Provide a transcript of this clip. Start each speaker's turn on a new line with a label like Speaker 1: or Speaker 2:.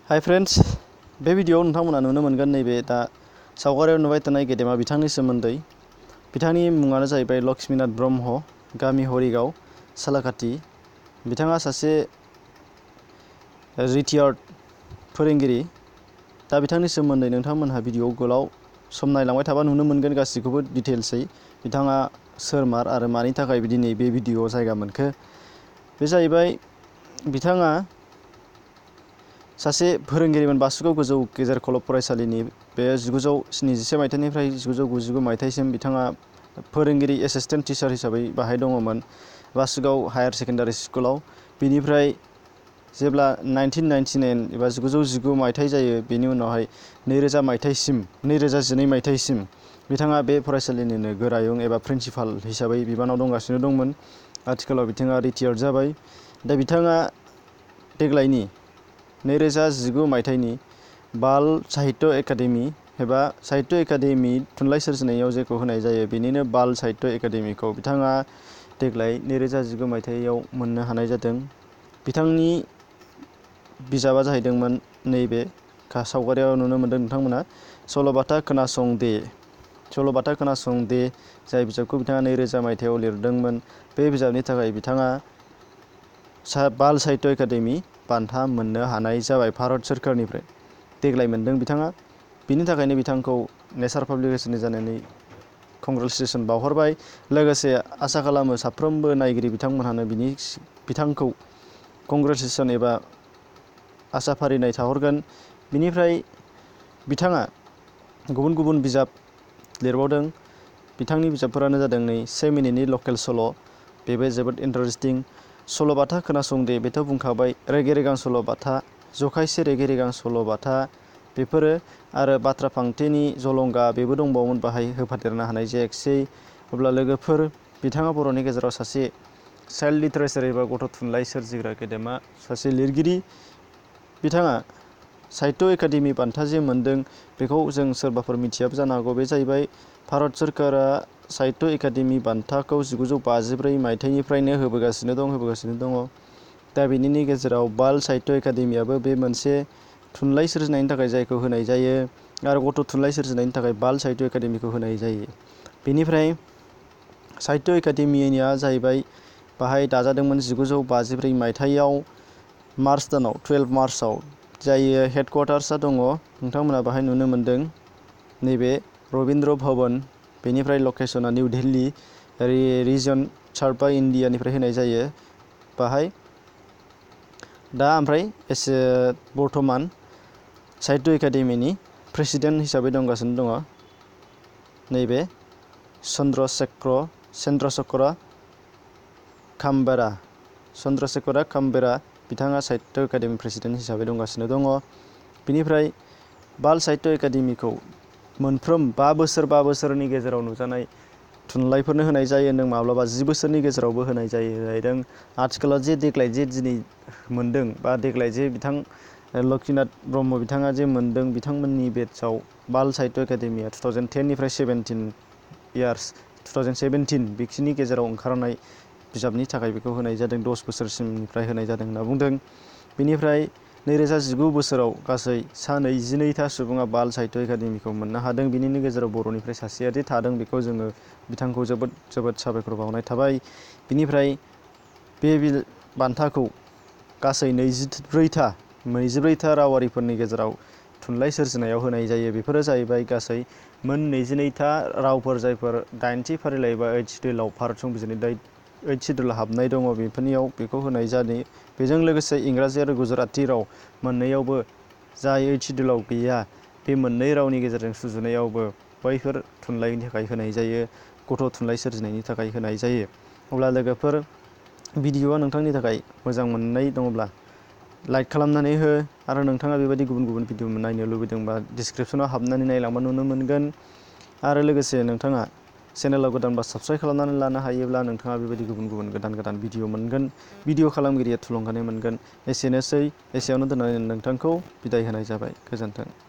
Speaker 1: Hi friends, बे भिडियोआव नोंथांमोना नुनो मोनगोन नैबे दा सावगारियाव नुबाय थानाय गेदेमा बिथांनि सोमोन्दै। बिथांनि मुङानो जाहैबाय लक्ष्मीनाथ ब्रह्म, गामि हरिगाव, सालाकाटि। बिथाङा सासे रिटायार्ड फोरोंगिरि। दा बिथांनि सोमोन्दै नोंथांमोनहा भिडियोआव गोलाव सम नायलांबाय थाबा नुनो मोनगोन गासिखौबो डिटेल्सै। बिथाङा सोरमार आरो मानि थाखाय दिनै बे भिडियोआव जायगा मोनखो। बे जाहैबाय बिथाङा सासे फोरोंगिरिमोन बासुगाव गोजौ गेजेर खलब फरायसालिनि। बे 1977 मायथाइनिफ्राय 1999 मायथाइसिम बिथाङा फोरोंगिरि एसिस्टेन्ट टिचार हिसाबै बाहाय दङमोन बासुगाव हायार सेकेन्डारि स्कुलाव। बिनिफ्राय जेब्ला 1999 एबा 1919 मायथाइ जायो, बेनि उनावहाय 2012 मायथाइसिम बिथाङा बे फरायसालिनिनो गोरायुं एबा प्रिन्सिपाल हिसाबै बिबानाव दंगासिनो दंमोन। आथिखालाव बिथाङा रिटायार्ड जाबाय। दा बिथाङा देग्लायनि 2019 मायथाइनि बाल साहित्य एकाडेमि एबा साहित्य एकाडेमि थुनलाइ सोरजिनायाव जेखौ होनाय जायो, बेनिनो बाल साहित्य एकाडेमिखौ बिथाङा देग्लाय 2019 मायथाइयाव मोननो हानाय जादों। बिथांनि बिजाबा जाहैदोंमोन नैबे सावगारियाव नुनो मोनदों नोंथांमोना, सल'बाथा खोनासं दे। सल'बाथा खोनासं दे, जाय बिजाबखौ बिथाङा 2000 मायथाइयाव लिरदोंमोन। बे बिजाबनि थाखाय बिथाङा बाल साहित्य एकाडेमि बान्था मोननो हानाय जाबाय भारत सोरखारनिफ्राय। देग्लाय मोनदों बिथाङा। बिनि थाखायनो बिथांखौ नेचार पाब्लिकेशननि जानानै कंग्रेचुलेसन बावहरबाय। लोगोसे आसा खालामो साफ्रोमबो नायगिरि बिथांमोनहानो बिथांखौ कंग्रेचुलेसन एबा आसा फारिनाय थाहरगोन। बिनिफ्राय बिथाङा गुबुन गुबुन बिजाब लिरबावदों। बिथांनि बिजाबफोरानो जादों नै 1 मिनिटनि लकेल सल', बेबो जोबोद इन्टारेस्टिं। सल'बाथा खोनासं दे, बेथ' बुंखाबाय। रेगे रेगां सल'बाथा, जखायसे रेगे रेगां सल'बाथा, बेफोरो आरो बाथ्रा फांथेनि जलंगा, बेबो दंबावोमोन, बाहाय होफादेरनो हानाय जायाखिसै। अब्ला लोगोफोर, बिथाङा बर'नि गेजेराव सासे चाइल्ड लिटारेचार एबा गथ' थुनलाइ सोरजिग्रा गेदेमा सासे लिरगिरि। बिथाङा साहित्य एकाडेमि बान्था जे मोनदों, बेखौ जों सोरबाफोर मिथियाबो जानो हागौ। बे जाहैबाय भारत सोरखारा साहित्य एकाडेमि बान्थाखौ 1954 मायथाइनिफ्रायनो होबोगासिनो दङ। दा बेनिनि गेजेराव बाल साहित्य एकाडेमियाबो बे मोनसे थुनलाइ सोरजिनायनि थाखाय जायखौ होनाय जायो, आरो गथ' थुनलाइ सोरजिनायनि थाखाय बाल साहित्य एकाडेमिखौ होनाय जायो। बेनिफ्राय साहित्य एकाडेमिया जाहैबाय बाहाय दाजादोंमोन 1954 मायथाइयाव मार्च दानाव, 12 मार्चआव। जाय हेडक्वार्टार्सआ दङ, नोंथांमोना बाहाय नुनो मोनदों, नैबे रबीन्द्र भवन। बेनिफ्राय लकेसना निउ दिल्ली, रिजन चार्टआ इन्डियानिफ्राय होनाय जायो बाहाय। दा ओमफ्राय बर्थमान साहित्य एकाडेमिनि प्रेसिडेन्ट हिसाबै दंगासिनो दङ नैबे चन्द्रशेखर कामबेरा। बिथाङा साहित्य एकाडेमि प्रेसिडेन्ट हिसाबै दंगासिनो दङ। बिनिफ्राय बाल साहित्य एकाडेमिखौ मोनफ्रोम 5 बोसोरनि गेजेराव नुजानाय थुनलाइफोरनो होनाय जायो। नों माब्लाबा 10 बोसोरनि गेजेरावबो होनाय जाहैदों। आथिखालाव देग्लाय दिनै मोनदों, बा देग्लाय बिथां लक्ष्मीनाथ ब्रह्म बिथाङा मोनदों, बिथांमोननि बेटसआव बाल साहित्य एकाडेमिया 2010 निफ्राय 2017 बेखिनि गेजेराव ओंखारनाय बिजाबनि थाखाय बेखौ होनाय जादों। 10 बोसोरसिमनिफ्राय होनाय जादों होनना बुंदों। बेनिफ्राय 2019 बोसोराव गासै सा 22था सुबुङा बाल साहित्य एकाडेमिखौ मोननो हादों। बिनिनो गेजेराव बर'निफ्राय सासेयादि थादों, बेखौ जोङो बिथांखौ जोबोद साबायखर बावनाय थाबाय। बिनिफ्राय बे बान्थाखौ गासै 24था रावारिफोरनि गेजेराव थुनलाइ सोरजिनायाव होनाय जायो। बेफोरो जाहैबाय गासै मोन 22था रावफोर, जायफोर 8थि फारिलाइ एबा 8 सिडुलाव भारत संबिजिरनि 8 सिडुलाव हाबनाय दङ, बेफोरनियाव बेखौ होनाय जादों। बेजों लोगोसे इंराजि आरो गुजराती राव मोननैयावबो, जाय 8 सिडुलाव गैया, बे मोननै रावनि गेजेरजों सुजुनायावबो बैफोर थुनलाइनि थाखाय होनाय जायो, गथ' थुनलाइ सोरजिनायनि थाखाय होनाय जायो। अब्ला लोगोफोर, भिडिय'आ नोंथांनि थाखाय मोजां मोननाय दङब्ला लाइक खालामनानै हो, आरो नोंथाङा बेबायदि गुबुन गुबुन भिडिय' नायनो लुबैदोंबा डिसक्रिपसनाव हाबनानै नायलांबा नुनो मोनगोन। आरो लोगोसे नोंथाङा चेनेलाव गोदानबा साबस्क्राइब खालामनानै लानो हायोब्ला नोंथाङा बेबायदि गुबुन गुबुन गोदान भिडिय' मोनगोन। भिडिय' खालामगिरिया थुलुंगानाय मोनगोन। एसेनोसै, एसेयावनो दोननानै नोंथांखौ बिदाय होनाय जाबाय। गोजोन्थों।